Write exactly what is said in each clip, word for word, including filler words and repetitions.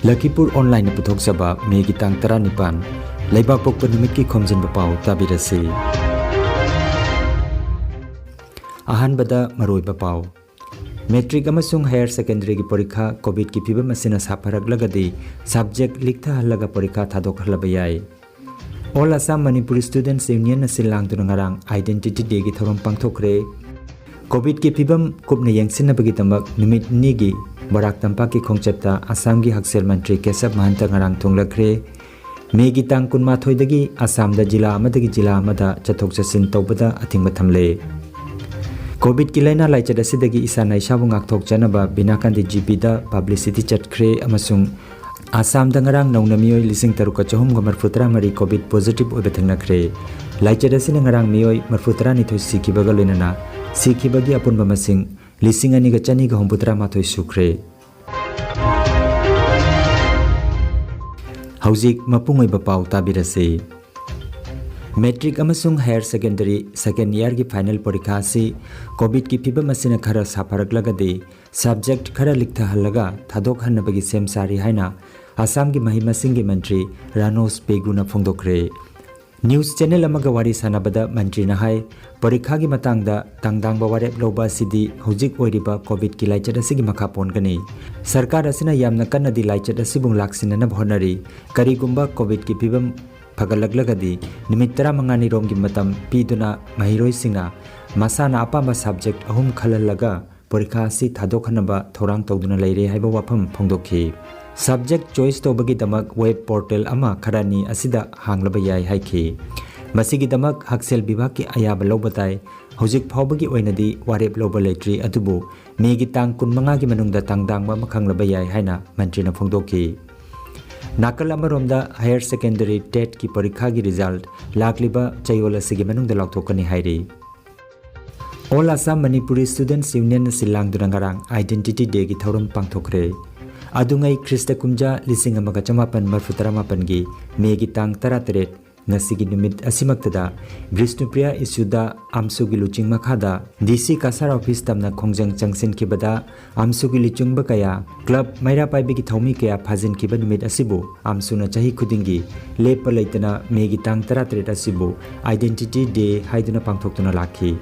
ꯂꯈꯤꯄꯨꯔ ꯑꯣꯟꯂꯥꯏꯟꯅ ꯄꯨꯊꯣꯛꯆꯕ ꯃꯦꯒꯤ ꯇꯥꯡ ꯇꯔꯥꯅꯤꯄꯥꯟ, ꯂꯩꯕꯥꯛꯄꯣꯛꯄ ꯅꯨꯃꯤꯠꯀꯤ ꯈꯣꯝꯖꯤꯟꯕ ꯄꯥꯎ ꯇꯥꯕꯤꯔꯁꯤ꯫ ꯑꯍꯥꯟꯕꯗ ꯃꯔꯨꯑꯣꯏꯕ ꯄꯥꯎ꯫ ꯃꯦꯇ꯭ꯔꯤꯛ ꯑꯃꯁꯨꯡ ꯍꯥꯌꯔ ꯁꯦꯀꯦꯟꯗꯔꯤꯒꯤ ꯄꯔꯤꯈꯥ ꯀꯣꯚꯤꯗꯀꯤ ꯐꯤꯕꯝ ꯑꯁꯤꯅ ꯁꯥꯐꯔꯛꯂꯒꯗꯤ ꯁꯕꯖꯦꯛ ꯂꯤꯛꯊꯍꯜꯂꯒ ꯄꯔꯤꯈꯥ ꯊꯥꯗꯣꯛꯍꯜꯂꯕ ꯌꯥꯏ꯫ All Assam Manipuri Students Union ꯅ ꯁꯤꯜ ꯂꯥꯡꯗꯨꯅ ꯉꯔꯥꯡ Identity Day ꯒꯤ ꯊꯧꯔꯝ ꯄꯥꯡꯊꯣꯛꯈ꯭ꯔꯦ꯫ ꯀꯣꯚꯤꯗꯀꯤ ꯐꯤꯕꯝ ꯀꯨꯞꯅ ꯌꯦꯡꯁꯤꯟꯅꯕꯒꯤꯗꯃꯛ ꯅꯨꯃꯤꯠ ꯅꯤꯅꯤꯒꯤ ꯕꯔꯥꯛ ꯇꯝꯄꯥꯛꯀꯤ ꯈꯣꯡꯆꯠꯇ ꯑꯁꯥꯝꯒꯤ ꯍꯛꯁꯦꯜ ꯃꯟꯇ꯭ꯔꯤ ꯀꯦꯁꯕ ꯃꯍꯟꯇ ꯉꯔꯥꯡ ꯊꯨꯡꯂꯈ꯭ꯔꯦ꯫ ꯃꯦꯒꯤ ꯇꯥꯡ ꯀꯨꯟꯃꯥꯊꯣꯏꯗꯒꯤ ꯑꯁꯥꯝꯗ ꯖꯤꯂꯥ ꯑꯃꯗꯒꯤ ꯖꯤꯂꯥ ꯑꯃꯗ ꯆꯠꯊꯣꯛ ꯆꯠꯁꯤꯟ ꯇꯧꯕꯗ ꯑꯊꯤꯡꯕ ꯊꯝꯂꯦ꯫ ꯀꯣꯚꯤꯗꯀꯤ ꯂꯥꯏꯅꯥ ꯂꯥꯏꯆꯠ ꯑꯁꯤꯗꯒꯤ ꯏꯁꯥꯅ ꯏꯁꯥꯕꯨ ꯉꯥꯛꯊꯣꯛꯆꯅꯕ ꯕꯤꯅꯥꯀꯥꯟꯗꯤ ꯖꯤꯄꯤꯗ ꯄꯕ꯭ꯂꯤꯁꯤꯇꯤ ꯆꯠꯈ꯭ꯔꯦ ꯑꯃꯁꯨꯡ ꯑꯁꯥꯝꯗ ꯉꯔꯥꯡ ꯅꯧꯅ ꯃꯤꯑꯣꯏ ꯂꯤꯁꯤꯡ ꯇꯔꯨꯛꯀ ꯆꯍꯨꯝꯒ ꯃꯔꯤꯐꯨ ꯇꯔꯥ ꯃꯔꯤ ꯀꯣꯚꯤꯗ ꯄꯣꯖꯤꯇꯤꯚ ꯑꯣꯏꯕ ꯊꯦꯡꯅꯈ꯭ꯔꯦ꯫ ꯂꯥꯏꯆꯠ ꯑꯁꯤꯅ ꯉꯔꯥꯡ ꯃꯤꯑꯣꯏ ꯃꯔꯤꯐꯨ ꯇꯔꯥꯅꯤꯊꯣꯏ ꯁꯤꯈꯤꯕꯒ ꯂꯣꯏꯅꯅ ꯁꯤꯈꯤꯕꯒꯤ ꯑꯄꯨꯟꯕ ꯃꯁꯤꯡ ꯂꯤꯁꯤꯡ ꯑꯅꯤꯒ ꯆꯅꯤꯒ ꯍꯨꯝꯐꯨꯇꯔꯥ ꯃꯥꯊꯣꯏ ꯁꯨꯈ꯭ꯔꯦ꯫ ꯍꯧꯖꯤꯛ ꯃꯄꯨꯡ ꯑꯣꯏꯕ ꯄꯥꯎ ꯇꯥꯕꯤꯔꯁꯤ꯫ ꯃꯦꯇ꯭ꯔꯤꯛ ꯑꯃꯁꯨꯡ ꯍꯥꯌꯔ ꯁꯦꯀꯦꯟꯗꯔꯤ ꯁꯦꯀꯦꯟ ꯏꯌꯥꯔꯒꯤ ꯐꯥꯏꯅꯦꯜ ꯄꯔꯤꯈꯥ ꯑꯁꯤ ꯀꯣꯚꯤꯗꯀꯤ ꯐꯤꯕꯝ ꯑꯁꯤꯅ ꯈꯔ ꯁꯥꯐꯔꯛꯂꯒꯗꯤ ꯁꯕꯖꯦꯛ ꯈꯔ ꯂꯤꯛꯊꯍꯜꯂꯒ ꯊꯥꯗꯣꯛꯍꯟꯅꯕꯒꯤ ꯁꯦꯝ ꯁꯥꯔꯤ ꯍꯥꯏꯅ ꯑꯁꯥꯝꯒꯤ ꯃꯍꯩ ꯃꯁꯤꯡꯒꯤ ꯃꯟꯇ꯭ꯔꯤ ꯔꯥꯅꯣꯁ ꯄꯦꯒꯨꯅ ꯐꯣꯡꯗꯣꯛꯈ꯭ꯔꯦ꯫ ꯅ꯭ꯌꯨꯁ ꯆꯦꯅꯦꯜ ꯑꯃꯒ ꯋꯥꯔꯤ ꯁꯥꯟꯅꯕꯗ ꯃꯟꯇ꯭ꯔꯤꯅ ꯍꯥꯏ, ꯄꯔꯤꯈꯥꯒꯤ ꯃꯇꯥꯡꯗ ꯇꯥꯡꯗꯥꯡꯕ ꯋꯥꯔꯦꯞ ꯂꯧꯕ ꯑꯁꯤꯗꯤ ꯍꯧꯖꯤꯛ ꯑꯣꯏꯔꯤꯕ ꯀꯣꯚꯤꯗꯀꯤ ꯂꯥꯏꯆꯠ ꯑꯁꯤꯒꯤ ꯃꯈꯥ ꯄꯣꯟꯒꯅꯤ꯫ ꯁꯔꯀꯥꯔ ꯑꯁꯤꯅ ꯌꯥꯝꯅ ꯀꯟꯅꯗꯤ ꯂꯥꯏꯆꯠ ꯑꯁꯤꯕꯨ ꯂꯥꯛꯁꯤꯟꯅꯅꯕ ꯍꯣꯠꯅꯔꯤ꯫ ꯀꯔꯤꯒꯨꯝꯕ ꯀꯣꯚꯤꯗꯀꯤ ꯐꯤꯕꯝ ꯐꯒꯠꯂꯛꯂꯒꯗꯤ ꯅꯨꯃꯤꯠ ꯇꯔꯥꯃꯉꯥꯅꯤꯔꯣꯝꯒꯤ ꯃꯇꯝ ꯄꯤꯗꯨꯅ ꯃꯍꯩꯔꯣꯏꯁꯤꯡꯅ ꯃꯁꯥꯅ ꯑꯄꯥꯝꯕ ꯁꯕꯖꯦꯛ ꯑꯍꯨꯝ ꯈꯜꯍꯜꯂꯒ ꯄꯔꯤꯈꯥ ꯑꯁꯤ ꯊꯥꯗꯣꯛꯍꯟꯅꯕ ꯊꯧꯔꯥꯡ ꯇꯧꯗꯨꯅ ꯂꯩꯔꯦ ꯍꯥꯏꯕ ꯋꯥꯐꯝ ꯐꯣꯡꯗꯣꯛꯈꯤ꯫ ꯁꯕꯖꯦꯛ ꯆꯣꯏꯁ ꯇꯧꯕꯒꯤꯗꯃꯛ ꯋꯦꯕ ꯄꯣꯔꯇꯦꯜ ꯑꯃ ꯈꯔꯅꯤ ꯑꯁꯤꯗ ꯍꯥꯡꯂꯕ ꯌꯥꯏ ꯍꯥꯏꯈꯤ꯫ ꯃꯁꯤꯒꯤꯗꯃꯛ ꯍꯛꯁꯦꯜ ꯕꯤꯚꯥꯒꯀꯤ ꯑꯌꯥꯕ ꯂꯧꯕ ꯇꯥꯏ꯫ ꯍꯧꯖꯤꯛ ꯐꯥꯎꯕꯒꯤ ꯑꯣꯏꯅꯗꯤ ꯋꯥꯔꯦꯞ ꯂꯧꯕ ꯂꯩꯇ꯭ꯔꯤ, ꯑꯗꯨꯕꯨ ꯃꯦꯒꯤ ꯇꯥꯡ ꯀꯨꯟꯃꯉꯥꯒꯤ ꯃꯅꯨꯡꯗ ꯇꯥꯡꯗꯥꯡꯕ ꯑꯃ ꯈꯪꯂꯕ ꯌꯥꯏ ꯍꯥꯏꯅ ꯃꯟꯇ꯭ꯔꯤꯅ ꯐꯣꯡꯗꯣꯛꯈꯤ꯫ ꯅꯥꯀꯜ ꯑꯃꯔꯣꯝꯗ ꯍꯥꯌꯔ ꯁꯦꯀꯦꯟꯗꯔꯤ ꯇꯦꯠꯀꯤ ꯄꯔꯤꯈꯥꯒꯤ ꯔꯤꯖꯜꯠ ꯂꯥꯛꯂꯤꯕ ꯆꯌꯣꯜ ꯑꯁꯤꯒꯤ ꯃꯅꯨꯡꯗ ꯂꯥꯎꯊꯣꯛꯀꯅꯤ ꯍꯥꯏꯔꯤ꯫ All Assam Manipuri Students Union ꯅ ꯁꯤꯜ ꯂꯥꯡꯗꯨꯅ ꯉꯔꯥꯡ Identity Day ꯒꯤ ꯊꯧꯔꯝ ꯄꯥꯡꯊꯣꯛꯈ꯭ꯔꯦ꯫ ꯑꯗꯨꯉꯩ ꯈ꯭ꯔꯤꯁꯇ ꯀꯨꯝꯖꯥ ꯂꯤꯁꯤꯡ ꯑꯃꯒ ꯆꯃꯥꯄꯟ ꯃꯔꯤꯐꯨ ꯇꯔꯥꯃꯥꯄꯟꯒꯤ ꯃꯦꯒꯤ ꯇꯥꯡ ꯇꯔꯥꯇꯔꯦꯠ, ꯉꯁꯤꯒꯤ ꯅꯨꯃꯤꯠ ꯑꯁꯤꯃꯛꯇꯗ ꯕꯤꯁꯅꯨꯄ꯭ꯔꯤꯌꯥ ꯏꯁꯨꯗ ꯑꯝꯁꯨꯒꯤ ꯂꯨꯆꯤꯡ ꯃꯈꯥꯗ ꯗꯤ ꯁꯤ ꯀꯁꯥꯔ ꯑꯣꯐꯤꯁ ꯇꯝꯅ ꯈꯣꯡꯖꯪ ꯆꯪꯁꯤꯟꯈꯤꯕꯗ ꯑꯝꯁꯨꯒꯤ ꯂꯨꯆꯤꯡꯕ ꯀꯌꯥ, ꯀ꯭ꯂꯕ ꯃꯩꯔꯥ ꯄꯥꯏꯕꯤꯒꯤ ꯊꯧꯃꯤ ꯀꯌꯥ ꯐꯥꯖꯤꯟꯈꯤꯕ ꯅꯨꯃꯤꯠ ꯑꯁꯤꯕꯨ ꯑꯝꯁꯨꯅ ꯆꯍꯤ ꯈꯨꯗꯤꯡꯒꯤ ꯂꯦꯞꯄ ꯂꯩꯇꯅ ꯃꯦꯒꯤ ꯇꯥꯡ ꯇꯔꯥꯇꯔꯦꯠ ꯑꯁꯤꯕꯨ Identity Day ꯍꯥꯏꯗꯨꯅ ꯄꯥꯡꯊꯣꯛꯇꯨꯅ ꯂꯥꯛꯈꯤ꯫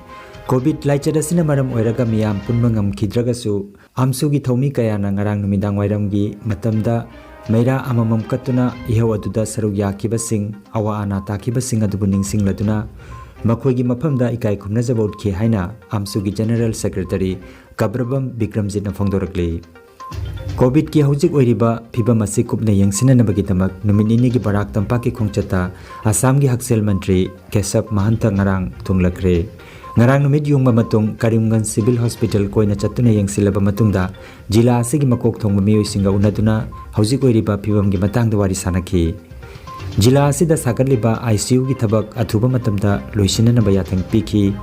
ꯀꯣꯚꯤꯗ ꯂꯥꯏꯆꯠ ꯑꯁꯤꯅ ꯃꯔꯝ ꯑꯣꯏꯔꯒ ꯃꯤꯌꯥꯝ ꯄꯨꯟꯕ ꯉꯝꯈꯤꯗ꯭ꯔꯒꯁꯨ, ꯑꯝꯁꯨꯒꯤ ꯊꯧꯃꯤ ꯀꯌꯥꯅ ꯉꯔꯥꯡ ꯅꯨꯃꯤꯗꯥꯡ ꯋꯥꯏꯔꯝꯒꯤ ꯃꯇꯝꯗ ꯃꯩꯔꯥ ꯑꯃꯃꯝ ꯀꯠꯇꯨꯅ ꯏꯍꯧ ꯑꯗꯨꯗ ꯁꯔꯨꯛ ꯌꯥꯈꯤꯕꯁꯤꯡ, ꯑꯋꯥ ꯑꯅꯥ ꯇꯥꯈꯤꯕꯁꯤꯡ ꯑꯗꯨꯕꯨ ꯅꯤꯡꯁꯤꯡꯂꯗꯨꯅ ꯃꯈꯣꯏꯒꯤ ꯃꯐꯝꯗ ꯏꯀꯥꯏ ꯈꯨꯝꯅꯖꯕ ꯎꯠꯈꯤ ꯍꯥꯏꯅ ꯑꯝꯁꯨꯒꯤ ꯖꯦꯅꯔꯦꯜ ꯁꯦꯀ꯭ꯔꯦꯇꯔꯤ ꯀꯕ꯭ꯔꯕꯝ ꯕꯤꯀ꯭ꯔꯝꯖꯤꯠꯅ ꯐꯣꯡꯗꯣꯔꯛꯂꯤ꯫ ꯀꯣꯚꯤꯗꯀꯤ ꯍꯧꯖꯤꯛ ꯑꯣꯏꯔꯤꯕ ꯐꯤꯕꯝ ꯑꯁꯤ ꯀꯨꯞꯅ ꯌꯦꯡꯁꯤꯟꯅꯅꯕꯒꯤꯗꯃꯛ ꯅꯨꯃꯤꯠ ꯅꯤꯅꯤꯒꯤ ꯕꯔꯥꯛ ꯇꯝꯄꯥꯛꯀꯤ ꯈꯣꯡꯆꯠꯇ ꯑꯁꯥꯝꯒꯤ ꯍꯛꯁꯦꯜ ꯃꯟꯇ꯭ꯔꯤ ꯀꯦꯁꯕ ꯃꯍꯟꯇ ꯉꯔꯥꯡ ꯊꯨꯡꯂꯈ꯭ꯔꯦ꯫ ꯉꯔꯥꯡ ꯅꯨꯃꯤꯠ ꯌꯨꯡꯕ ꯃꯇꯨꯡ ꯀꯔꯤꯝꯒꯟꯖ ꯁꯤꯚꯤꯜ ꯍꯣꯁꯄꯤꯇꯥꯜ ꯀꯣꯏꯅ ꯆꯠꯇꯨꯅ ꯌꯦꯡꯁꯤꯜꯂꯕ ꯃꯇꯨꯡꯗ ꯖꯤꯂꯥ ꯑꯁꯤꯒꯤ ꯃꯀꯣꯛ ꯊꯣꯡꯕ ꯃꯤꯑꯣꯏꯁꯤꯡꯒ ꯎꯅꯗꯨꯅ ꯍꯧꯖꯤꯛ ꯑꯣꯏꯔꯤꯕ ꯐꯤꯕꯝꯒꯤ ꯃꯇꯥꯡꯗ ꯋꯥꯔꯤ ꯁꯥꯅꯈꯤ꯫ ꯖꯤꯂꯥ ꯑꯁꯤꯗ ꯁꯥꯒꯠꯂꯤꯕ ICUꯒꯤ ꯊꯕꯛ ꯑꯊꯨꯕ ꯃꯇꯝꯗ ꯂꯣꯏꯁꯤꯟꯅꯅꯕ ꯌꯥꯊꯪ ꯄꯤꯈꯤ꯫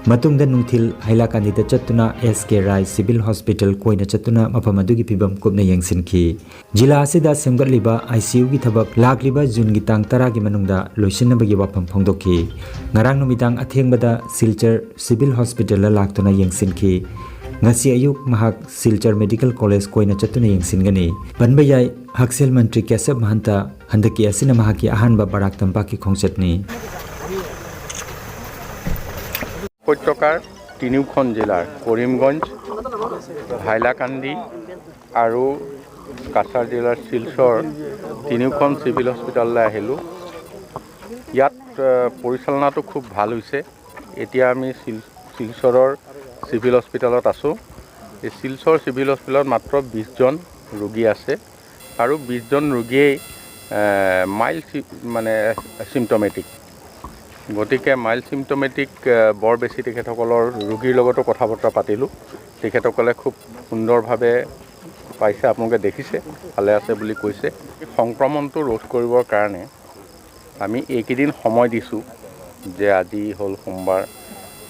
ꯃꯇꯨꯡꯗ ꯅꯨꯡꯊꯤꯜ ꯍꯥꯏꯂꯥꯀꯥꯟꯗꯤꯗ ꯆꯠꯇꯨꯅ S K Rai Civil Hospital ꯀꯣꯏꯅ ꯆꯠꯇꯨꯅ ꯃꯐꯝ ꯑꯗꯨꯒꯤ ꯐꯤꯕꯝ ꯀꯨꯞꯅ ꯌꯦꯡꯁꯤꯟꯈꯤ꯫ ꯖꯤꯂꯥ ꯑꯁꯤꯗ ꯁꯦꯝꯒꯠꯂꯤꯕ ICUꯒꯤ ꯊꯕꯛ ꯂꯥꯛꯂꯤꯕ ꯖꯨꯟꯒꯤ ꯇꯥꯡ ꯇꯔꯥꯒꯤ ꯃꯅꯨꯡꯗ ꯂꯣꯏꯁꯤꯟꯅꯕꯒꯤ ꯋꯥꯐꯝ ꯐꯣꯡꯗꯣꯛꯈꯤ꯫ ꯉꯔꯥꯡ ꯅꯨꯃꯤꯗꯥꯡ ꯑꯊꯦꯡꯕꯗ ꯁꯤꯜꯆꯔ ꯁꯤꯚꯤꯜ ꯍꯣꯁꯄꯤꯇꯥꯜꯗ ꯂꯥꯛꯇꯨꯅ ꯌꯦꯡꯁꯤꯟꯈꯤ꯫ ꯉꯁꯤ ꯑꯌꯨꯛ ꯃꯍꯥꯛ ꯁꯤꯜꯆꯔ ꯃꯦꯗꯤꯀꯦꯜ ꯀꯣꯂꯦꯖ ꯀꯣꯏꯅ ꯆꯠꯇꯨꯅ ꯌꯦꯡꯁꯤꯟꯒꯅꯤ꯫ ꯄꯟꯕ ꯌꯥꯏ, ꯍꯛꯁꯦꯜ ꯃꯟꯇ꯭ꯔꯤ ꯀꯦꯁꯕ ꯃꯍꯟꯇ ꯍꯟꯗꯛꯀꯤ ꯑꯁꯤꯅ ꯃꯍꯥꯛꯀꯤ ꯑꯍꯥꯟꯕ ꯕꯔꯥꯛ ꯇꯝꯄꯥꯛꯀꯤ ꯈꯣꯡꯆꯠꯅꯤ꯫ উপত্যকাৰ তিনিওখন জিলাৰ কৰিমগঞ্জ, হাইলাকান্দি আৰু কাছাৰ জিলাৰ শিলচৰ তিনিওখন চিভিল হস্পিটেললৈ আহিলোঁ। ইয়াত আহ, পৰিচালনাটো খুব ভাল হৈছে। এতিয়া আমি শিল শিলচৰৰ চিভিল হস্পিটেলত আছোঁ। এই শিলচৰ চিভিল হস্পিটেলত মাত্ৰ বিছজন ৰোগী আছে আৰু বিছজন ৰোগীয়েই মাইল্ড মানে চিমটমেটিক। গতিকে মাইল্ড চিমটমেটিক বৰ বেছি তেখেতসকলৰ ৰোগীৰ লগতো কথা বতৰা পাতিলোঁ। তেখেতসকলে খুব সুন্দৰভাৱে পাইছে, আপোনালোকে দেখিছে, ভালে আছে বুলি কৈছে। সংক্ৰমণটো ৰোধ কৰিবৰ কাৰণে আমি এইকেইদিন সময় দিছোঁ যে আজি হ'ল সোমবাৰ,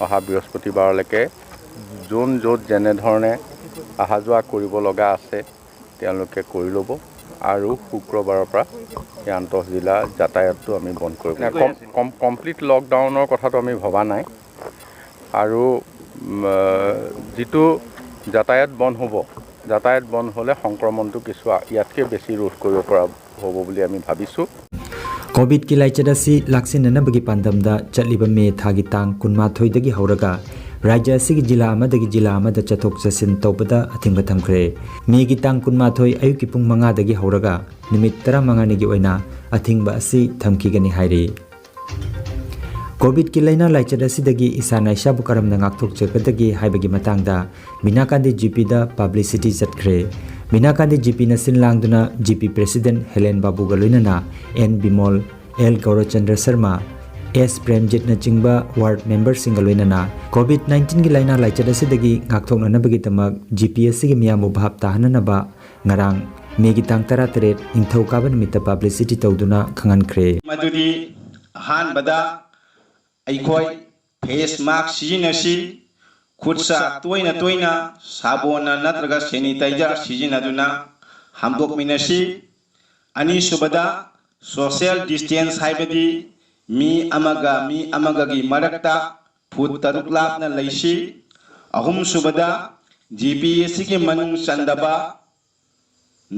অহা বৃহস্পতিবাৰলৈকে যোন য'ত যেনেধৰণে অহা যোৱা কৰিব লগা আছে তেওঁলোকে কৰি ল'ব। আৰু শুক্ৰবাৰৰ পৰা এই আন্তঃজিলা যাতায়াতটো আমি বন্ধ কৰিব। কম কম কমপ্লিট লকডাউনৰ কথাটো আমি ভবা নাই। আৰু উম, যিটো যাতায়াত বন্ধ হ'ব, যাতায়াত বন্ধ হ'লে সংক্ৰমণটো কিছু ইয়াতকৈ বেছি ৰোধ কৰিব পৰা হ'ব বুলি আমি ভাবিছোঁ। ꯀꯣꯚꯤꯗꯀꯤ ꯂꯥꯏꯆꯠ ꯑꯁꯤ ꯂꯥꯛꯁꯤꯟꯅꯅꯕꯒꯤ ꯄꯥꯟꯗꯝꯗ ꯆꯠꯂꯤꯕ ꯃꯦ ꯊꯥꯒꯤ ꯇꯥꯡ ꯀꯨꯟꯃꯥꯊꯣꯏꯗꯒꯤ ꯍꯧꯔꯒ ꯔꯥꯖ꯭ꯌ ꯑꯁꯤꯒꯤ ꯖꯤꯂꯥ ꯑꯃꯗꯒꯤ ꯖꯤꯂꯥ ꯑꯃꯗ ꯆꯠꯊꯣꯛ ꯆꯠꯁꯤꯟ ꯇꯧꯕꯗ ꯑꯊꯤꯡꯕ ꯊꯝꯈ꯭ꯔꯦ꯫ ꯃꯦꯒꯤ ꯇꯥꯡ ꯀꯨꯟꯃꯥꯊꯣꯏ ꯑꯌꯨꯛꯀꯤ ꯄꯨꯡ ꯃꯉꯥꯗꯒꯤ ꯍꯧꯔꯒ ꯅꯨꯃꯤꯠ ꯇꯔꯥꯃꯉꯥꯅꯤꯒꯤ ꯑꯣꯏꯅ ꯑꯊꯤꯡꯕ ꯑꯁꯤ ꯊꯝꯈꯤꯒꯅꯤ ꯍꯥꯏꯔꯤ꯫ ꯀꯣꯚꯤꯗꯀꯤ ꯂꯥꯏꯅꯥ ꯂꯥꯏꯆꯠ ꯑꯁꯤꯗꯒꯤ ꯏꯁꯥꯅ ꯏꯁꯥꯕꯨ ꯀꯔꯝꯅ ꯉꯥꯛꯊꯣꯛꯆꯒꯗꯒꯦ ꯍꯥꯏꯕꯒꯤ ꯃꯇꯥꯡꯗ ꯃꯤꯅꯥꯀꯥꯟꯗꯤ ꯖꯤꯄꯤꯗ ꯄꯕ꯭ꯂꯤꯁꯤꯇꯤ ꯆꯠꯈ꯭ꯔꯦ꯫ ꯃꯤꯅꯥꯀꯥꯟꯗꯤ ꯖꯤꯄꯤꯅ ꯁꯤꯟ ꯂꯥꯡꯗꯨꯅ ꯖꯤꯄꯤ ꯄ꯭ꯔꯦꯁꯤꯗꯦꯟꯠ ꯍꯦꯂꯦꯟ ꯕꯥꯕꯨꯒ ꯂꯣꯏꯅꯅ ꯑꯦꯟ ꯕꯤꯃꯣꯜ, ꯑꯦꯜ ꯒꯧꯔꯆꯟꯗ꯭ꯔ ꯁꯔꯃ, ꯑꯦꯁ ꯄ꯭ꯔꯦꯝꯖꯤꯠꯅꯆꯤꯡꯕ ꯋꯥꯔꯗ ꯃꯦꯝꯕꯔꯁꯤꯡꯒ ꯂꯣꯏꯅꯅ ꯀꯣꯚꯤꯗ ꯅꯥꯏꯟꯇꯤꯟꯒꯤ ꯂꯥꯏꯅꯥ ꯂꯥꯏꯆꯠ ꯑꯁꯤꯗꯒꯤ ꯉꯥꯛꯊꯣꯛꯅꯅꯕꯒꯤꯗꯃꯛ ꯖꯤꯄꯤ ꯑꯁꯤꯒꯤ ꯃꯤꯌꯥꯝꯕꯨ ꯚꯥꯞ ꯇꯥꯍꯟꯅꯅꯕ ꯉꯔꯥꯡ ꯃꯦꯒꯤ ꯇꯥꯡ ꯇꯔꯥꯇꯔꯦꯠ ꯅꯤꯡꯊꯧꯀꯥꯕ ꯅꯨꯃꯤꯠꯇ ꯄꯕ꯭ꯂꯤꯁꯤꯇꯤ ꯇꯧꯗꯨꯅ ꯈꯪꯍꯟꯈ꯭ꯔꯦ꯫ ꯃꯗꯨꯗꯤ ꯑꯍꯥꯟꯕꯗ ꯑꯩꯈꯣꯏ ꯐꯦꯁ ꯃꯥꯛꯁ ꯁꯤꯖꯤꯟꯅꯁꯤ, ꯈꯨꯠ ꯁꯥ ꯇꯣꯏꯅ ꯇꯣꯏꯅ ꯁꯥꯕꯣꯟꯅ ꯅꯠꯇ꯭ꯔꯒ ꯁꯦꯅꯤꯇꯥꯏꯖꯔ ꯁꯤꯖꯤꯟꯅꯗꯨꯅ ꯍꯥꯝꯗꯣꯛꯃꯤꯟꯅꯁꯤ꯫ ꯑꯅꯤꯁꯨꯕꯗ ꯁꯣꯁꯤꯌꯦꯜ ꯗꯤꯁꯇꯦꯟꯁ ꯍꯥꯏꯕꯗꯤ ꯃꯤ ꯑꯃꯒ ꯃꯤ ꯑꯃꯒꯒꯤ ꯃꯔꯛꯇ ꯐꯨꯠ ꯇꯔꯨꯛ ꯂꯥꯞꯅ ꯂꯩꯁꯤ꯫ ꯑꯍꯨꯝꯁꯨꯕꯗ ꯖꯤꯄꯤ ꯑꯁꯤꯒꯤ ꯃꯅꯨꯡ ꯆꯟꯗꯕ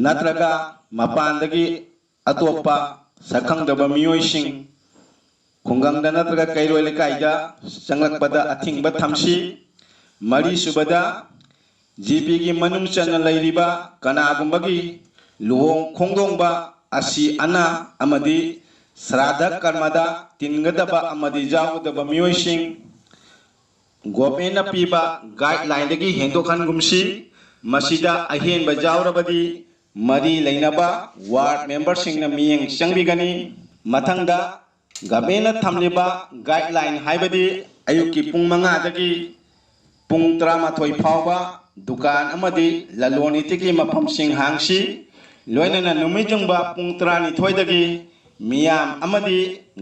ꯅꯠꯇ꯭ꯔꯒ ꯃꯄꯥꯟꯗꯒꯤ ꯑꯇꯣꯞꯄ ꯁꯛꯈꯪꯗꯕ ꯃꯤꯑꯣꯏꯁꯤꯡ ꯈꯨꯡꯒꯪꯗ ꯅꯠꯇ꯭ꯔꯒ ꯀꯩꯔꯣꯏ ꯂꯩꯀꯥꯏꯗ ꯆꯪꯂꯛꯄꯗ ꯑꯊꯤꯡꯕ ꯊꯝꯁꯤ꯫ ꯃꯔꯤꯁꯨꯕꯗ ꯖꯤꯄꯤꯒꯤ ꯃꯅꯨꯡ ꯆꯟꯅ ꯂꯩꯔꯤꯕ ꯀꯅꯥꯒꯨꯝꯕꯒꯤ ꯂꯨꯍꯣꯡ ꯈꯣꯡꯗꯣꯡꯕ, ꯑꯁꯤ ꯑꯅꯥ ꯑꯃꯗꯤ ꯁ꯭ꯔꯥꯗ ꯀꯔꯃꯗ ꯇꯤꯟꯒꯗꯕ ꯑꯃꯗꯤ ꯌꯥꯎꯒꯗꯕ ꯃꯤꯑꯣꯏꯁꯤꯡ ꯒꯣꯚꯔꯟꯃꯦꯟꯠꯅ ꯄꯤꯕ ꯒꯥꯏꯗꯂꯥꯏꯟꯗꯒꯤ ꯍꯦꯟꯗꯣꯛꯍꯟꯒꯨꯝꯁꯤ꯫ ꯃꯁꯤꯗ ꯑꯍꯦꯟꯕ ꯌꯥꯎꯔꯕꯗꯤ ꯃꯔꯤ ꯂꯩꯅꯕ ꯋꯥꯔꯗ ꯃꯦꯝꯕꯔꯁꯤꯡꯅ ꯃꯤꯠꯌꯦꯡ ꯆꯪꯕꯤꯒꯅꯤ꯫ ꯃꯊꯪꯗ ꯒꯣꯚꯔꯟꯃꯦꯟꯠꯅ ꯊꯝꯂꯤꯕ ꯒꯥꯏꯗꯂꯥꯏꯟ ꯍꯥꯏꯕꯗꯤ ꯑꯌꯨꯛꯀꯤ ꯄꯨꯡ ꯃꯉꯥꯗꯒꯤ ꯄꯨꯡ ꯇꯔꯥꯃꯥꯊꯣꯏ ꯐꯥꯎꯕ ꯗꯨꯀꯥꯟ ꯑꯃꯗꯤ ꯂꯂꯣꯟ ꯏꯇꯤꯛꯀꯤ ꯃꯐꯝꯁꯤꯡ ꯍꯥꯡꯁꯤ꯫ ꯂꯣꯏꯅꯅ ꯅꯨꯃꯤꯠ ꯌꯨꯡꯕ ꯄꯨꯡ ꯇꯔꯥꯅꯤꯊꯣꯏꯗꯒꯤ ꯃꯤꯌꯥꯝ ꯑꯃꯗꯤ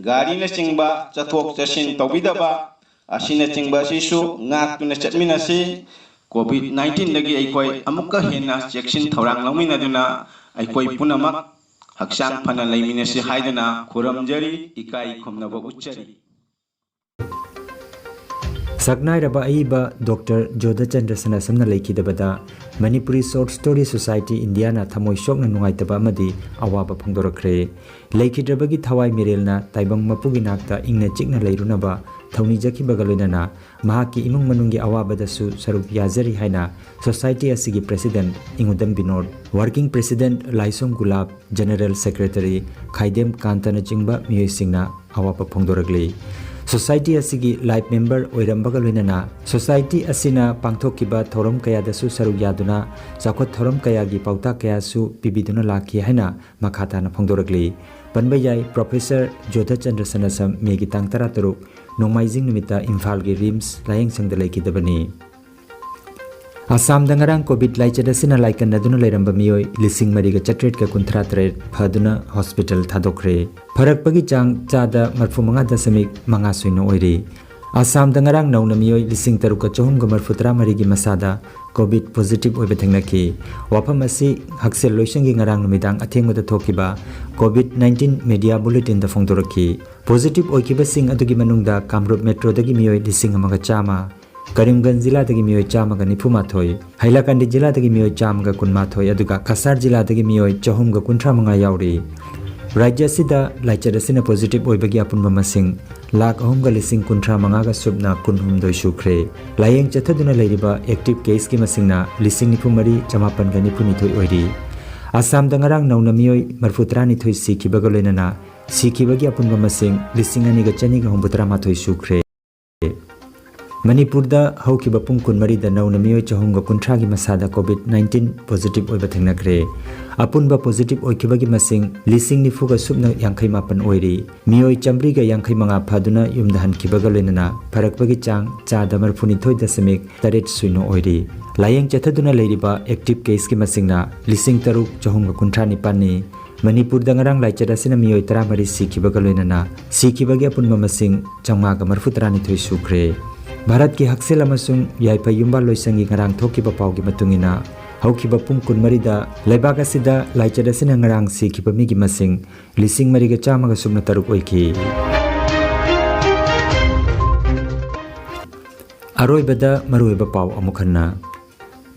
ꯒꯥꯔꯤꯅꯆꯤꯡꯕ ꯆꯠꯊꯣꯛ ꯆꯠꯁꯤꯟ ꯇꯧꯕꯤꯗꯕ ꯑꯁꯤꯅꯆꯤꯡꯕ ꯑꯁꯤꯁꯨ ꯉꯥꯛꯇꯨꯅ ꯆꯠꯃꯤꯟꯅꯁꯤ꯫ ꯀꯣꯚꯤꯗ ꯅꯥꯏꯟꯇꯤꯟꯗꯒꯤ ꯑꯩꯈꯣꯏ ꯑꯃꯨꯛꯀ ꯍꯦꯟꯅ ꯆꯦꯛꯁꯤꯟ ꯊꯧꯔꯥꯡ ꯂꯧꯃꯤꯟꯅꯗꯨꯅ ꯑꯩꯈꯣꯏ ꯄꯨꯝꯅꯃꯛ ꯍꯛꯆꯥꯡ ꯐꯅ ꯂꯩꯃꯤꯟꯅꯁꯤ ꯍꯥꯏꯗꯨꯅ ꯈꯨꯔꯨꯝꯖꯔꯤ, ꯏꯀꯥꯏ ꯈꯨꯝꯅꯕ ꯎꯠꯆꯔꯤ꯫ ꯁꯛꯅꯥꯏꯔꯕ ꯑꯏꯕ ꯗꯣꯛꯇꯔ ꯖꯣꯙꯆꯟꯗ꯭ꯔ ꯁꯅꯥꯁꯝꯅ ꯂꯩꯈꯤꯗꯕꯗ ꯃꯅꯤꯄꯨꯔꯤ ꯁꯣꯔꯠ ꯁ꯭ꯇꯣꯔꯤ ꯁꯣꯁꯥꯏꯇꯤ ꯏꯟꯗꯤꯌꯥꯅ ꯊꯃꯣꯏ ꯁꯣꯛꯅ ꯅꯨꯡꯉꯥꯏꯇꯕ ꯑꯃꯗꯤ ꯑꯋꯥꯕ ꯐꯣꯡꯗꯣꯔꯛꯈ꯭ꯔꯦ꯫ ꯂꯩꯈꯤꯗ꯭ꯔꯕꯒꯤ ꯊꯋꯥꯏ ꯃꯤꯔꯦꯜꯅ ꯇꯥꯏꯕꯪ ꯃꯄꯨꯒꯤ ꯅꯥꯛꯇ ꯏꯪꯅ ꯆꯤꯛꯅ ꯂꯩꯔꯨꯅꯕ ꯊꯧꯅꯤꯖꯈꯤꯕꯒ ꯂꯣꯏꯅꯅ ꯃꯍꯥꯛꯀꯤ ꯏꯃꯨꯡ ꯃꯅꯨꯡꯒꯤ ꯑꯋꯥꯕꯗꯁꯨ ꯁꯔꯨꯛ ꯌꯥꯖꯔꯤ ꯍꯥꯏꯅ ꯁꯣꯁꯥꯏꯇꯤ ꯑꯁꯤꯒꯤ ꯄ꯭ꯔꯦꯁꯤꯗꯦꯟꯠ ꯏꯉꯨꯗꯝ ꯕꯤꯅꯣꯗ, ꯋꯥꯔꯀꯤꯡ ꯄ꯭ꯔꯦꯁꯤꯗꯦꯟꯠ ꯂꯥꯏꯁꯣꯝ ꯒꯨꯂꯥꯞ, ꯖꯦꯅꯔꯦꯜ ꯁꯦꯀ꯭ꯔꯦꯇꯔꯤ ꯈꯥꯏꯗꯦꯝ ꯀꯥꯟꯇꯅꯆꯤꯡꯕ ꯃꯤꯑꯣꯏꯁꯤꯡꯅ ꯑꯋꯥꯕ ꯐꯣꯡꯗꯣꯔꯛꯂꯤ꯫ ꯁꯣꯁꯥꯏꯇꯤ ꯑꯁꯤꯒꯤ ꯂꯥꯏꯐ ꯃꯦꯝꯕꯔ ꯑꯣꯏꯔꯝꯕꯒ ꯂꯣꯏꯅꯅ ꯁꯣꯁꯥꯏꯇꯤ ꯑꯁꯤꯅ ꯄꯥꯡꯊꯣꯛꯈꯤꯕ ꯊꯧꯔꯝ ꯀꯌꯥꯗꯁꯨ ꯁꯔꯨꯛ ꯌꯥꯗꯨꯅ ꯆꯥꯎꯈꯠ ꯊꯧꯔꯝ ꯀꯌꯥꯒꯤ ꯄꯥꯎꯇꯥꯛ ꯀꯌꯥꯁꯨ ꯄꯤꯕꯤꯗꯨꯅ ꯂꯥꯛꯈꯤ ꯍꯥꯏꯅ ꯃꯈꯥ ꯇꯥꯅ ꯐꯣꯡꯗꯣꯔꯛꯂꯤ꯫ ꯄꯟꯕ ꯌꯥꯏ, ꯄ꯭ꯔꯣꯐꯦꯁꯔ ꯖꯣꯙꯆꯟꯗ꯭ꯔ ꯁꯅꯥꯁꯝ ꯃꯦꯒꯤ ꯇꯥꯡ ꯇꯔꯥꯇꯔꯨꯛ ꯅꯣꯡꯃꯥꯏꯖꯤꯡ ꯅꯨꯃꯤꯠꯇ ꯏꯝꯐꯥꯜꯒꯤ ꯔꯤꯝꯁ ꯂꯥꯌꯦꯡꯁꯪꯗ ꯂꯩꯈꯤꯗꯕꯅꯤ꯫ ꯑꯁꯥꯝꯗ ꯉꯔꯥꯡ ꯀꯣꯚꯤꯗ ꯂꯥꯏꯆꯠ ꯑꯁꯤꯅ ꯂꯥꯏꯀꯟꯅꯗꯨꯅ ꯂꯩꯔꯝꯕ ꯃꯤꯑꯣꯏ ꯂꯤꯁꯤꯡ ꯃꯔꯤꯒ ꯆꯥꯇ꯭ꯔꯦꯠꯀ ꯀꯨꯟꯊ꯭ꯔꯥ ꯇꯔꯦꯠ ꯐꯗꯨꯅ ꯍꯣꯁꯄꯤꯇꯥꯜ ꯊꯥꯗꯣꯛꯈ꯭ꯔꯦ꯫ ꯐꯔꯛꯄꯒꯤ ꯆꯥꯡ ꯆꯥꯗ ꯃꯔꯐꯨ ꯃꯉꯥ ꯗꯁꯃꯤꯛ ꯃꯉꯥ ꯁꯨꯏꯅ ꯑꯣꯏꯔꯤ꯫ ꯑꯁꯥꯝꯗ ꯉꯔꯥꯡ ꯅꯧꯅ ꯃꯤꯑꯣꯏ ꯂꯤꯁꯤꯡ ꯇꯔꯨꯛꯀ ꯆꯍꯨꯝꯒ ꯃꯔꯐꯨ ꯇꯔꯥ ꯃꯔꯤꯒꯤ ꯃꯁꯥꯗ ꯀꯣꯚꯤꯗ ꯄꯣꯖꯤꯇꯤꯚ ꯑꯣꯏꯕ ꯊꯦꯡꯅꯈꯤ꯫ ꯋꯥꯐꯝ ꯑꯁꯤ ꯍꯛꯁꯦꯜ ꯂꯣꯏꯁꯪꯒꯤ ꯉꯔꯥꯡ ꯅꯨꯃꯤꯗꯥꯡ ꯑꯊꯦꯡꯕꯗ ꯊꯣꯛꯈꯤꯕ ꯀꯣꯚꯤꯗ ꯅꯥꯏꯟꯇꯤꯟ ꯃꯦꯗꯤꯌꯥ ꯕꯨꯂꯦꯇꯤꯟꯗ ꯐꯣꯡꯗꯣꯔꯛꯈꯤ꯫ ꯄꯣꯖꯤꯇꯤꯚ ꯑꯣꯏꯈꯤꯕꯁꯤꯡ ꯑꯗꯨꯒꯤ ꯃꯅꯨꯡꯗ ꯀꯥꯃꯔꯨꯞ ꯃꯦꯇ꯭ꯔꯣꯗꯒꯤ ꯃꯤꯑꯣꯏ ꯂꯤꯁꯤꯡ ꯑꯃꯒ ꯆꯥꯝꯃ, ꯀꯔꯤꯝꯒꯟꯖ ꯖꯤꯂꯥꯗꯒꯤ ꯃꯤꯑꯣꯏ ꯆꯥꯝꯃꯒ ꯅꯤꯐꯨ ꯃꯥꯊꯣꯏ, ꯍꯩꯂꯥꯀꯥꯟꯗꯤ ꯖꯤꯂꯥꯗꯒꯤ ꯃꯤꯑꯣꯏ ꯆꯥꯝꯃꯒ ꯀꯨꯟ ꯃꯥꯊꯣꯏ, ꯑꯗꯨꯒ ꯀꯁꯥꯔ ꯖꯤꯂꯥꯗꯒꯤ ꯃꯤꯑꯣꯏ ꯆꯍꯨꯝꯒ ꯀꯨꯟꯊ꯭ꯔꯥ ꯃꯉꯥ ꯌꯥꯎꯔꯤ꯫ ꯔꯥꯖ꯭ꯌ ꯑꯁꯤꯗ ꯂꯥꯏꯆꯠ ꯑꯁꯤꯅ ꯄꯣꯖꯤꯇꯤꯚ ꯑꯣꯏꯕꯒꯤ ꯑꯄꯨꯟꯕ ꯃꯁꯤꯡ ꯂꯥꯈ ꯑꯍꯨꯝꯒ ꯂꯤꯁꯤꯡ ꯀꯨꯟꯊ꯭ꯔꯥ ꯃꯉꯥꯒ ꯁꯨꯞꯅ ꯀꯨꯟꯍꯨꯝꯗꯣꯏ ꯁꯨꯈ꯭ꯔꯦ꯫ ꯂꯥꯌꯦꯡ ꯆꯠꯊꯗꯨꯅ ꯂꯩꯔꯤꯕ ꯑꯦꯛꯇꯤꯚ ꯀꯦꯁꯀꯤ ꯃꯁꯤꯡꯅ ꯂꯤꯁꯤꯡ ꯅꯤꯐꯨ ꯃꯔꯤ ꯆꯃꯥꯄꯟꯒ ꯅꯤꯐꯨ ꯅꯤꯊꯣꯏ ꯑꯣꯏꯔꯤ꯫ ꯑꯁꯥꯝꯗ ꯉꯔꯥꯡ ꯅꯧꯅ ꯃꯤꯑꯣꯏ ꯃꯔꯐꯨ ꯇꯔꯥꯅꯤꯊꯣꯏ ꯁꯤꯈꯤꯕꯒ ꯂꯣꯏꯅꯅ ꯁꯤꯈꯤꯕꯒꯤ ꯑꯄꯨꯟꯕ ꯃꯁꯤꯡ ꯂꯤꯁꯤꯡ ꯑꯅꯤꯒ ꯆꯅꯤꯒ ꯍꯨꯝꯐꯨ ꯇꯔꯥ ꯃꯥꯊꯣꯏ ꯁꯨꯈ꯭ꯔꯦ꯫ ꯃꯅꯤꯄꯨꯔꯗ ꯍꯧꯈꯤꯕ ꯄꯨꯡ ꯀꯨꯟꯃꯔꯤꯗ ꯅꯧꯅ ꯃꯤꯑꯣꯏ ꯆꯍꯨꯝꯒ ꯀꯨꯟꯊ꯭ꯔꯥꯒꯤ ꯃꯁꯥꯗ ꯀꯣꯚꯤꯗ ꯅꯥꯏꯟꯇꯤꯟ ꯄꯣꯖꯤꯇꯤꯚ ꯑꯣꯏꯕ ꯊꯦꯡꯅꯈ꯭ꯔꯦ꯫ ꯑꯄꯨꯟꯕ ꯄꯣꯖꯤꯇꯤꯚ ꯑꯣꯏꯈꯤꯕꯒꯤ ꯃꯁꯤꯡ ꯂꯤꯁꯤꯡ ꯅꯤꯐꯨꯒ ꯁꯨꯞꯅ ꯌꯥꯡꯈꯩ ꯃꯥꯄꯟ ꯑꯣꯏꯔꯤ꯫ ꯃꯤꯑꯣꯏ ꯆꯥꯃꯔꯤꯒ ꯌꯥꯡꯈꯩ ꯃꯉꯥ ꯐꯗꯨꯅ ꯌꯨꯝꯗ ꯍꯟꯈꯤꯕꯒ ꯂꯣꯏꯅꯅ ꯐꯔꯛꯄꯒꯤ ꯆꯥꯡ ꯆꯥꯗ ꯃꯔꯐꯨꯅꯤꯊꯣꯏ ꯗꯁꯃꯤꯛ ꯇꯔꯦꯠ ꯁꯨꯏꯅ ꯑꯣꯏꯔꯤ꯫ ꯂꯥꯌꯦꯡ ꯆꯠꯊꯗꯨꯅ ꯂꯩꯔꯤꯕ ꯑꯦꯛꯇꯤꯚ ꯀꯦꯁꯀꯤ ꯃꯁꯤꯡꯅ ꯂꯤꯁꯤꯡ ꯇꯔꯨꯛ ꯆꯍꯨꯝꯒ ꯀꯨꯟꯊ꯭ꯔꯥ ꯅꯤꯄꯥꯟꯅꯤ꯫ ꯃꯅꯤꯄꯨꯔꯗ ꯉꯔꯥꯡ ꯂꯥꯏꯆꯠ ꯑꯁꯤꯅ ꯃꯤꯑꯣꯏ ꯇꯔꯥꯃꯔꯤ ꯁꯤꯈꯤꯕꯒ ꯂꯣꯏꯅꯅ ꯁꯤꯈꯤꯕꯒꯤ ꯑꯄꯨꯟꯕ ꯃꯁꯤꯡ ꯆꯥꯝꯃꯉꯥꯒ ꯃꯔꯐꯨ ꯇꯔꯥꯅꯤꯊꯣꯏ ꯁꯨꯈ꯭ꯔꯦ꯫ ꯚꯥꯔꯠꯀꯤ ꯍꯛꯁꯦꯜ ꯑꯃꯁꯨꯡ ꯌꯥꯏꯐ ꯌꯨꯝꯕꯥꯜ ꯂꯣꯏꯁꯪꯒꯤ ꯉꯔꯥꯡ ꯊꯣꯛꯈꯤꯕ ꯄꯥꯎꯒꯤ ꯃꯇꯨꯡ ꯏꯟꯅ, ꯍꯧꯈꯤꯕ ꯄꯨꯡ ꯀꯨꯟꯃꯔꯤꯗ ꯂꯩꯕꯥꯛ ꯑꯁꯤꯗ ꯂꯥꯏꯆꯠ ꯑꯁꯤꯅ ꯉꯔꯥꯡ ꯁꯤꯈꯤꯕ ꯃꯤꯒꯤ ꯃꯁꯤꯡ ꯂꯤꯁꯤꯡ ꯃꯔꯤꯒ ꯆꯥꯝꯃꯒ ꯁꯨꯞꯅ ꯇꯔꯨꯛ ꯑꯣꯏꯈꯤ꯫ ꯑꯔꯣꯏꯕꯗ ꯃꯔꯨꯑꯣꯏꯕ ꯄꯥꯎ ꯑꯃꯨꯛ ꯍꯟꯅ꯫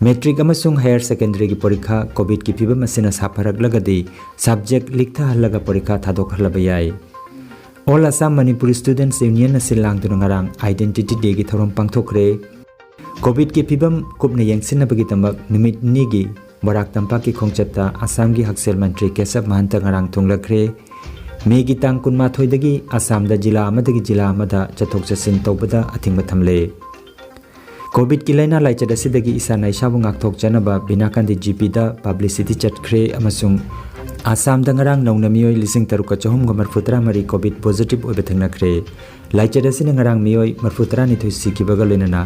ꯃꯦꯇ꯭ꯔꯤꯛ ꯑꯃꯁꯨꯡ ꯍꯥꯌꯔ ꯁꯦꯀꯦꯟꯗꯔꯤꯒꯤ ꯄꯔꯤꯈꯥ ꯀꯣꯚꯤꯗꯀꯤ ꯐꯤꯕꯝ ꯑꯁꯤꯅ ꯁꯥꯐꯔꯛꯂꯒꯗꯤ ꯁꯕꯖꯦꯛ ꯂꯤꯛꯊꯍꯜꯂꯒ ꯄꯔꯤꯈꯥ ꯊꯥꯗꯣꯛꯍꯜꯂꯕ ꯌꯥꯏ꯫ All Assam Manipuri Students Union ꯅ ꯁꯤꯜ ꯂꯥꯡꯗꯨꯅ ꯉꯔꯥꯡ Identity Day ꯒꯤ ꯊꯧꯔꯝ ꯄꯥꯡꯊꯣꯛꯈ꯭ꯔꯦ꯫ ꯀꯣꯚꯤꯗꯀꯤ ꯐꯤꯕꯝ ꯀꯨꯞꯅ ꯌꯦꯡꯁꯤꯟꯅꯕꯒꯤꯗꯃꯛ ꯅꯨꯃꯤꯠ ꯅꯤꯅꯤꯒꯤ ꯕꯔꯥꯛ ꯇꯝꯄꯥꯛꯀꯤ ꯈꯣꯡꯆꯠꯇ ꯑꯁꯥꯝꯒꯤ ꯍꯛꯁꯦꯜ ꯃꯟꯇ꯭ꯔꯤ ꯀꯦꯁꯕ ꯃꯍꯟꯇ ꯉꯔꯥꯡ ꯊꯨꯡꯂꯈ꯭ꯔꯦ꯫ ꯃꯦꯒꯤ ꯇꯥꯡ ꯀꯨꯟꯃꯥꯊꯣꯏꯗꯒꯤ ꯑꯁꯥꯝꯗ ꯖꯤꯂꯥ ꯑꯃꯗꯒꯤ ꯖꯤꯂꯥ ꯑꯃꯗ ꯆꯠꯊꯣꯛ ꯆꯠꯁꯤꯟ ꯇꯧꯕꯗ ꯑꯊꯤꯡꯕ ꯊꯝꯂꯦ꯫ ꯀꯣꯚꯤꯗꯀꯤ ꯂꯥꯏꯅꯥ ꯂꯥꯏꯆꯠ ꯑꯁꯤꯗꯒꯤ ꯏꯁꯥꯅ ꯏꯁꯥꯕꯨ ꯉꯥꯛꯊꯣꯛꯆꯅꯕ ꯕꯤꯅꯥꯀꯥꯟꯗꯤ ꯖꯤꯄꯤꯗ ꯄꯕ꯭ꯂꯤꯁꯤꯇꯤ ꯆꯠꯈ꯭ꯔꯦ ꯑꯃꯁꯨꯡ ꯑꯁꯥꯝꯗ ꯉꯔꯥꯡ ꯅꯧꯅ ꯃꯤꯑꯣꯏ ꯂꯤꯁꯤꯡ ꯇꯔꯨꯛꯀ ꯆꯍꯨꯝꯒ ꯃꯔꯤꯐꯨ ꯇꯔꯥꯃꯔꯤ ꯀꯣꯚꯤꯗ ꯄꯣꯖꯤꯇꯤꯚ ꯑꯣꯏꯕ ꯊꯦꯡꯅꯈ꯭ꯔꯦ꯫ ꯂꯥꯏꯆꯠ ꯑꯁꯤꯅ ꯉꯔꯥꯡ ꯃꯤꯑꯣꯏ ꯃꯔꯤꯐꯨ ꯇꯔꯥꯅꯤꯊꯣꯏ ꯁꯤꯈꯤꯕꯒ ꯂꯣꯏꯅꯅ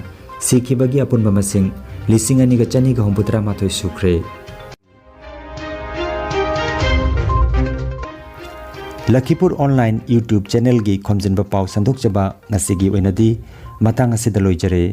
ꯁꯤꯈꯤꯕꯒꯤ ꯑꯄꯨꯟꯕ ꯃꯁꯤꯡ ꯂꯤꯁꯤꯡ ꯑꯅꯤꯒ ꯆꯅꯤꯒ ꯍꯨꯝꯐꯨ ꯇꯔꯥꯃꯥꯊꯣꯏ ꯁꯨꯈ꯭ꯔꯦ꯫ ꯂꯈꯤꯄꯨꯔ ꯑꯣꯟꯂꯥꯏꯟ YouTube ꯆꯦꯅꯦꯜꯒꯤ ꯈꯣꯝꯖꯤꯟꯕ ꯄꯥꯎ ꯁꯟꯗꯣꯛꯆꯕ ꯉꯁꯤꯒꯤ ꯑꯣꯏꯅꯗꯤ ꯃꯇꯥꯡ ꯑꯁꯤꯗ ꯂꯣꯏꯖꯔꯦ꯫